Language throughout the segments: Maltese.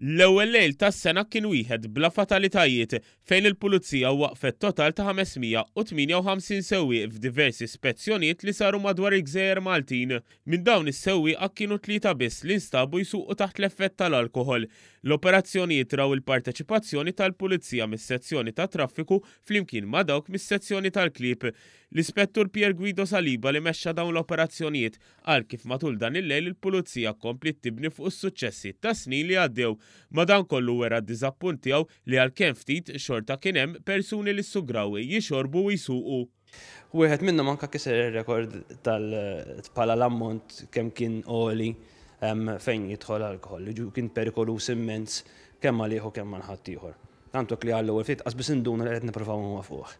L-ewwel lejl tas-sena kien wieħed bla fatalitajiet fejn il-Pulizija waqqfet total ta' 558 sewwieq f'diversi spezzjonijiet li saru madwar il-gżejjer Maltin. Minn dawn is-sewwieqa kienu tlieta biss li nstabu jsuqu taħt l-effett tal-alkoħol. L-operazzjonijiet raw il-parteċipazzjoni tal-Pulizija mis-Sezzjoni tat-Traffiku flimkien ma' dawk mis-Sezzjoni tal-Klieb. L-Ispettur Pier Guido Saliba li mexxa dawn l-operazzjonijiet Qal kif matul dan il-lejl il-Pulizija kompliet tibni fuq is-suċċessi tas-snin li għaddew. Madankollu wera d-diżappunt tiegħu li għalkemm ftit, xorta kien hemm persuni li ssugraw jixorbu u jsuqu. Wieħed minnhom anke kiser ir-rekord tal bħala l-ammont kemm kien għoli fejn jidħol alkoħol, li kien perikoluż immens kemm għalih u kemm għal ħaddieħor. Tant hekk li għall-ewwel ftit qas biss induna li qed nipprovaw nwaffquh.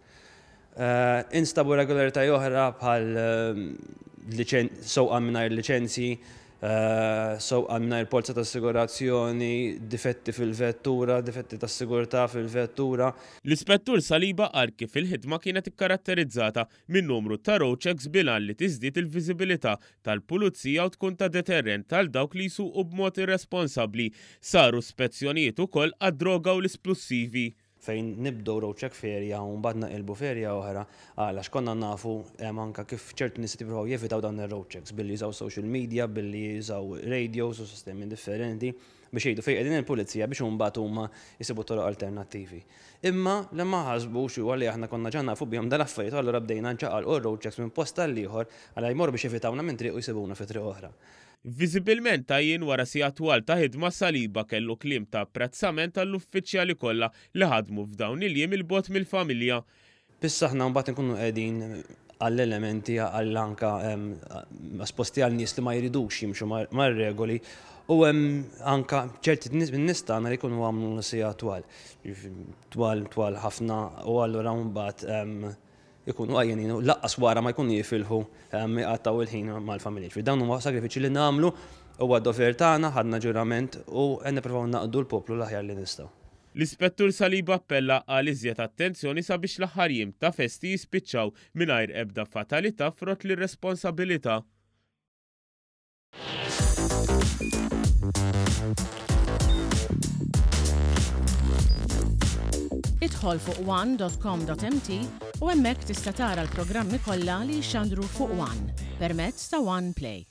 Instabu irregolaritajiet oħra bħal sewqan mingħajr liċenzji, sewqan mingħajr polza ta' assigurazzjoni, difetti fil-vettura, difetti tas-sigurtà fil-vettura. L-Ispettur Saliba qal kif il-ħidma kienet ikkaratterizzata minn numru ta' road checks bil-għan li tiżdied il-viżibilità tal-Pulizija u tkun ta' deterrent għal dawk li jsuqu b'mod irresponsabbli. Saru spezzjonijiet ukoll għad-droga u l-isplussivi. Fejn nibdew road check f'area u mbagħad naqilbu f'area oħra, għal għax konna nafu anke kif ċertu nies qed jippruvaw jevitaw dawn ir-road checks billi jużaw social media, billi jużaw radios u sistemi differenti biex jgħidu fejn qegħdin il-pulizija biex imbagħad huma jsibu toroq alternattivi. Imma li ma ħasbux huwa li aħna konna ġa nafu bihom dal-affarijiet u allura bdejna nċaqalqu r-road checks minn post għall-ieħor għal jmorru biex jevitawna minn triq u jsibuna fi triq oħra. Viżibilment għajjien wara sigħat twal ta' ħidma, Saliba kellu kliem ta' apprezzament għall-uffiċjali kollha li ħadmu f'dawn il-jiem 'il bogħod mill-familja. Biss aħna mbagħad inkunu qegħdin għall-elementi għal anke esposti għal nies li ma jridux jimxu mar-regoli u hemm anke ċerti nies min-nies tagħna li jkunu għamlu sigħat twal, twal twal ħafna u allura mbagħad ikunu għajjenin u laqqas wara ma jkunu jifilħu jqattgħu il-ħin mal-familja. Ġifieri dawn huma sagrifiċċji li nagħmlu, huwa d-dover tagħna, ħadna ġurament u qed nippruvaw naqdu l-poplu l-aħjar li nistgħu. L-Ispettur Saliba appella għal iżjed attenzjoni sabiex l-aħħar jiem ta' festi jispiċċaw mingħajr ebda fatalità frott l-irresponsabilità. Idħol fuq one.com.mt u hemmhekk tista' tara l-programmi kollha li jixxandru fuq One permezz ta' One Play.